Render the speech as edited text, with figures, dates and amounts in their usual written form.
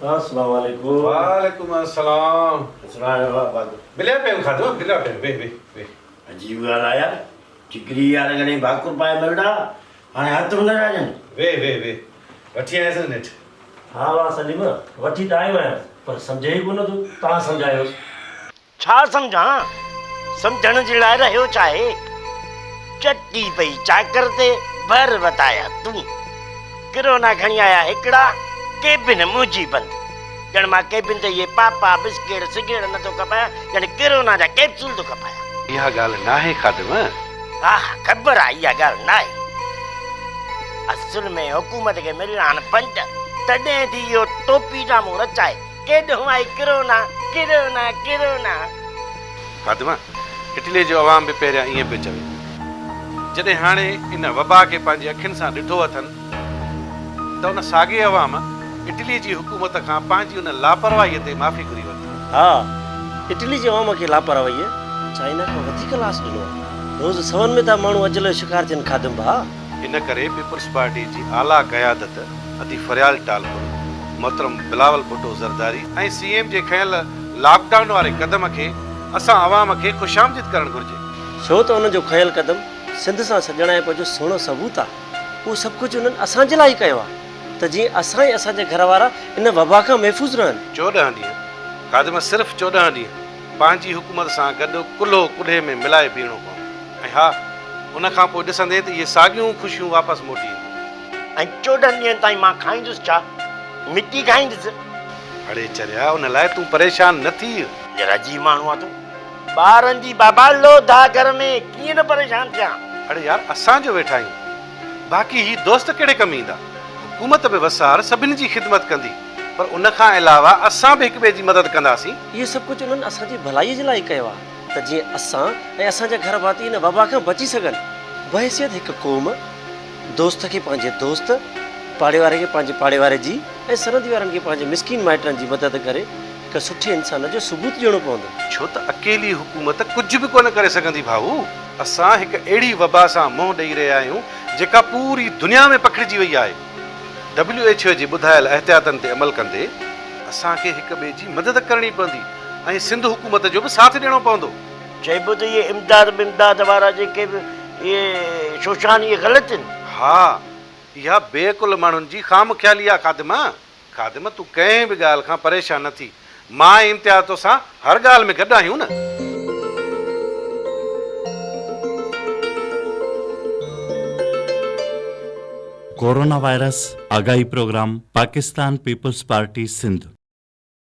السلام عليڪم. وعليڪم السلام. مليا پيا آهيون کاڌو مليا پيا آهيون ويهه ويهه ويهه. عجيب ڳالهه آهي يار جگري يار ڪڏهن ڀاڪر پائي ملدا هاڻي هٿ به نه ٿا ڏين. ويهه ويهه ويهه وٺي آيس نه نيٺ. ها وا سليم وٺي ته آيو آهيانس پر سمجهي ئي ڪونه ٿو توهان سمجهايوس. ڇا سمجهان؟ سمجهڻ جي لاء رهيو ڇاهي؟ چٽي پئي چاڪر تي ڀر وتايا تون. ڪرونا کڻي آيا هڪڙا، ڪيبن منهنجي بند. ڄڻ مان ڪيبن تي اهي پاپا، بسڪيٽ، سگريٽ نه ٿو کپايان، ڄڻ ڪرونا جا ڪيپسول ٿو کپايان. اها ڳالهه ناهي خادم. ها ها خبر آهي اها ڳالهه ناهي. اصل ۾ حڪومت کي ملڻا آهن فنڊ، تڏهن ٿي اهو ٽوپي ڊرامو رچائي. ڪيڏهون آئي ڪرونا، ڪرونا، ڪرونا. خادمه، اٽليء جو عوام به پهريان ائين پيو چوي. جڏهن هاڻي ان وبا کي پنهنجي اکين سان ڏٺو اٿن ته ان ساڳئي عوام اٽليء جي حڪومت کان پنهنجي ان لاپرواهيء تي معافي گهري ورتي. ها، اٽلي جي عوام کي لاپرواهيء چائنا کان وڌيڪ لاس ڏنو آهي. روز سون ۾ ٿا ماڻهو اجل جو شڪار ٿين خادم ڀاء. ان ڪري پيپلز پارٽي جي اعليٰ قيادت ادي فريال ٽالپر، محترم بلاول ڀٽو زرداري ۽ سي ايم جي کنيل لاڪ ڊائون واري قدم کي اسان عوام کي خوش آمديد ڪرڻ گهرجي. ڇو ته انهن جو کنيل قدم سنڌ سان سڄڻائپ جو سهڻو ثبوت آ. اهو سڀ ڪجهه انهن اسان جي لاء ئي ڪيو آ ته جيئن اسان ۽ اسان جا گهر وارا ان وبا کان محفوظ رهن. 14 ڏينهن خادم صرف 14 ڏينهن پنهنجي حڪومت سان گڏ ڪلهو ڪلهي ۾ ملائي بيهڻو پوندو ۽ ها ان کان پوء ڏسندين ته اهي ساڳيون خوشيون واپس موٽي اينديون. ۽ 14 ڏينهن تائين مان کائيندس ڇا؟ مٽي کائيندس؟ اڙي چريا ان لاء تون پريشان نه ٿيء. يار عجيب ماڻهو آ تون. ٻارن جي بابا لوڌا گهر ۾ ڪيئن نه پريشان ٿيان. اڙي يار اسان جو ويٺا آهيون باقي هي دوست ڪهڙي ڪم ايندا. حڪومت به وسار سڀني جي خدمت ڪندي پر ان کان علاوه اسان به هڪ ٻئي جي مدد ڪنداسين. اهو سڀ ڪجهه انهن اسان جي ڀلائيء جي لاء ئي ڪيو آهي ته جيئن اسان ۽ اسان جا گهر ڀاتي ان وبا کان بچي سگهن. بحيثيت هڪ قوم دوست کي پنهنجي دوست، پاڙي واري کي پنهنجي پاڙي واري جي ۽ سرندي وارن کي پنهنجي مسڪين مائٽن جي مدد ڪري هڪ سٺي انسان جو ثبوت ڏيڻو پوندو. ڇو ته اڪيلي حڪومت ڪجهه به ڪونه ڪري سگهندي ڀائو. اسان هڪ اهڙي وبا سان منهن ڏئي رهيا آهيون جيڪا پوري دنيا ۾ پکڙجي وئي آهي. ڊبليو ايڇ او جي ٻڌايل احتياطن تي عمل ڪندي اسان کي هڪ ٻئي جي مدد ڪرڻي پوندي ۽ سنڌ حڪومت جو به ساٿ ڏيڻو پوندو. چئبو ته اهي امداد بمداد وارا جيڪي به اهي شوشان اهي غلط آهن. ها اها بي عقل ماڻهن جي خام خيالي آ خادم. خادم تون ڪنهن به ڳالهه کان پريشان نه ٿي مان ۽ امتياز توسان هر ڳالهه ۾ گڏ آهيون نه. ڪورونا وائرس آگاهي programme Pakistan Peoples Party Sindh.